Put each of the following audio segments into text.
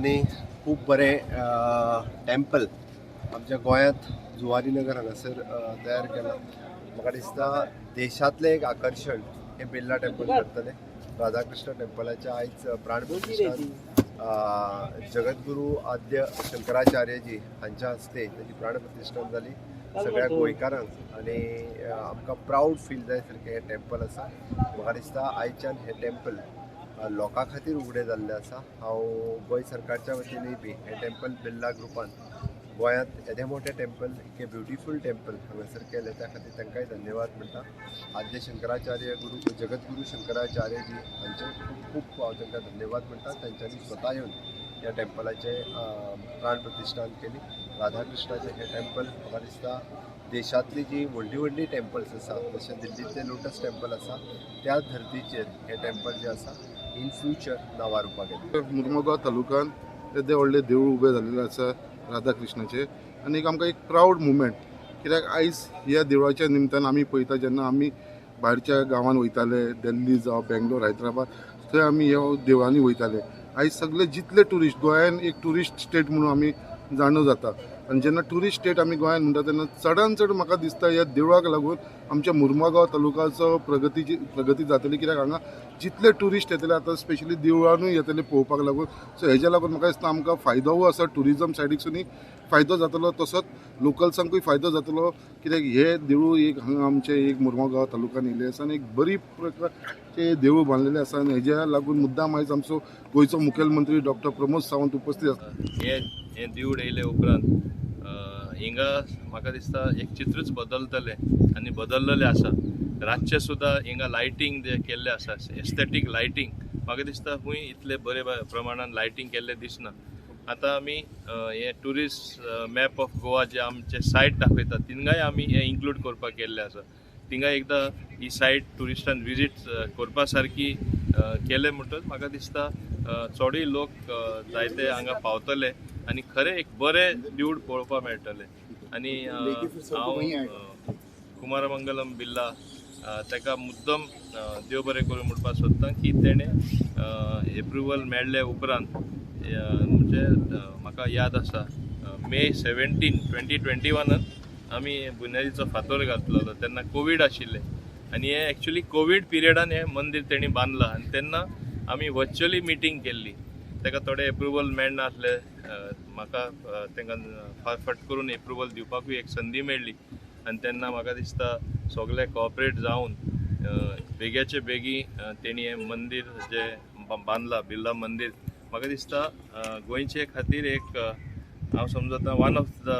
तांच्यांनी खूब बरें टेम्पल आमच्या गोंयांत जुवारी नगर हांगासर तयार केलां. म्हाका दिसता देशांतलें एक आकर्शण हें बिर्ला टेम्पल करतलें. राधाकृष्ण टेम्पलाचें आयज प्राणप्रतिश्ठान जगद्गुरू आद्य शंकराचार्यजी हांच्या हस्ते ताची प्राणप्रतिश्ठान जाली. सगळ्या गोंयकारांक आनी आमकां प्रावड फील जाय सारकें हें टेम्पल आसा. म्हाका दिसता आयच्यान हें टेम्पल लोकां खातीर उगडें जाल्लें आसा. हांव गोंय सरकारच्या वतीनूय बी हें टेम्पल बिर्ला ग्रुपान गोंयांत येदें मोठें टेम्पल, इतकें ब्युटिफूल टेम्पल हांगासर केलें त्या खातीर तांकांय धन्यवाद म्हणटा. आद्य शंकराचार्य गुरू जगद्गुरू शंकराचार्यजी हांचे खूब खूब हांव तांकां धन्यवाद म्हणटा. तांच्यांनी स्वता येवन ह्या टेम्पलाचें प्राण प्रतिश्ठान केली. राधाकृष्णाचें हें टेम्पल म्हाका दिसता देशांतली जी व्हडलीं व्हडलीं टेम्पल्स आसा, जशें दिल्लींतलें लोटस टेम्पल आसा, त्या धर्तीचेर हें टेम्पल जें आसा इन फ्युचर नांवारूपाक येतलें. मुरमुगांव तालुक्यांत येदें व्हडलें देवूळ उबें जाल्लें आसा राधाकृष्णाचें आनी एक आमकां एक प्रावड मुवमेंट, कित्याक आयज ह्या देवळाच्या निमतान आमी पळयता जेन्ना आमी भायरच्या गांवांत वयताले, दिल्ली जावं बेंगलोर, हैदराबाद, थंय आमी ह्या देवळांनी वयताले. आयज सगळे जितले ट्युरिस्ट, गोंयान एक ट्युरिस्ट स्टेट म्हणून आमी जाणू जाता आनी जेन्ना ट्युरिस्ट स्टेट आमी गोंयान म्हणटा तेन्ना चडान चड म्हाका दिसता ह्या देवळाक लागून आमच्या मुरमुगांव तालुकाचो प्रगती जातली, कित्याक हांगा जितले ट्युरिस्ट येतले आतां स्पेशली देवळानूय येतले पळोवपाक लागून. सो हेज्या लागून म्हाका दिसता आमकां फायदोय आसा, ट्युरिजम सायडीकसूनय फायदो जातलो, तसोच लोकल्सांकूय फायदो जातलो, कित्याक हे देवूळ एक हांगा आमचें एक मुरमुगांव तालुक्यान येयलें आसा आनी एक बरी प्रकारचें देवूळ बांदलेलें आसा आनी हेज्या लागून मुद्दाम आयज आमचो गोंयचो मुखेलमंत्री डॉक्टर प्रमोद सावंत उपस्थित आसा. हें देवूळ येयले उपरांत हिंगा म्हाका दिसता एक चित्रच बदलतलें आनी बदललेलें आसा. रातचें सुद्दां हिंगा लायटींग जें केल्लें आसा, एस्थेटीक लायटींग, म्हाका दिसता खूंय इतले बरे प्रमाणान लायटींग केल्लें दिसना. आतां आमी हे ट्युरिस्ट मॅप ऑफ गोवा जे आमचे सायट दाखयता थिंगाय आमी हें इन्क्लूड करपाक केल्लें आसा. थिंगा एकदां ही सायट ट्युरिस्टान विजीट करपा सारकी केलें म्हणटच म्हाका दिसता चडूय लोक जायते हांगा पावतले आनी खरें एक बरें देवूळ पळोवपाक मेळटलें. आनी हांव कुमारमंगलम बिर्ला ताका मुद्दम देव बरें करूं म्हणपाक सोदता की तेणें एप्रुवल मेळ्ळे उपरांत, म्हणजे म्हाका याद आसा मे 17, 2021 आमी बुन्यादीचो फातोर घातलेलो, तेन्ना कोवीड आशिल्लें आनी हें एक्चुली कोवीड पिरियडान हें मंदीर तेणी बांदलां आनी तेन्ना आमी वर्च्युअली मिटींग केल्ली. ताका थोडे एप्रुवल मेळनासलें, म्हाका तांकां फट करून एप्रुवल दिवपाकूय एक संदी मेळ्ळी आनी तेन्ना म्हाका दिसता सगळे कॉपरेट जावन बेग्याचे बेगी तेणी हें मंदीर जें बांदलां बिर्ला मंदीर, म्हाका दिसता गोंयचे खातीर एक हांव समजता one of the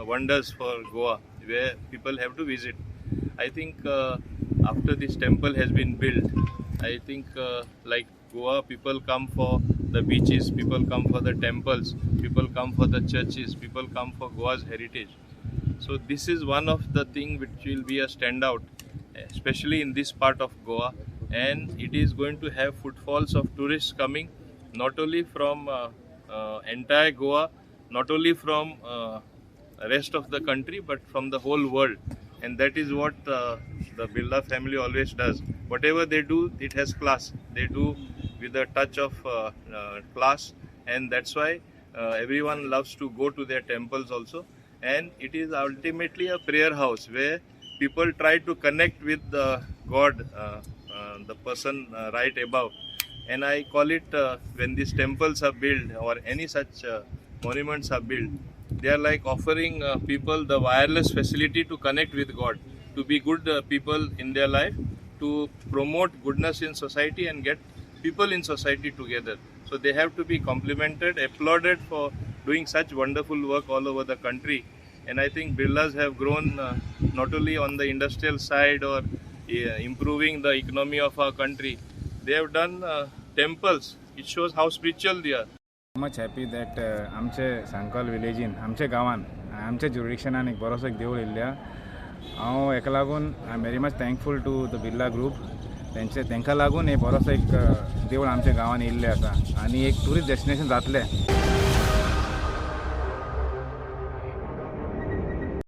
wonders for Goa where people have to visit. I think after this temple has been built, I think like Goa people come for the beaches, people come for the temples, people come for the churches, people come for Goa's heritage. So this is one of the thing which will be a standout, especially in this part of Goa, and it is going to have footfalls of tourists coming not only from entire Goa, not only from rest of the country, but from the whole world. And that is what the Birla family always does. Whatever they do, it has class. They do with a touch of class, and that's why everyone loves to go to their temples also. And it is ultimately a prayer house where people try to connect with the God, the person right above. And I call it, when these temples are built or any such monuments are built, they are like offering people the wireless facility to connect with God, to be good people in their life, to promote goodness in society and get people in society together. So they have to be complimented, applauded for doing such wonderful work all over the country. And I think Birlas have grown not only on the industrial side or improving the economy of our country, they have done temples. It shows how spiritual they are. Much happy that आमचे सांकल विलेजीन, आमच्या गांवान, आमच्या ज्युरिडिक्शनान एक बरोसो एक देवूळ येयल्ल्या. हांव हेका लागून I am very much thankful to the Birla group. तेंचे तेंकां लागून हे बरोसो एक देवूळ आमच्या गांवान येयल्लें आसा आनी एक ट्युरिस्ट डेस्टिनेशन जातलें.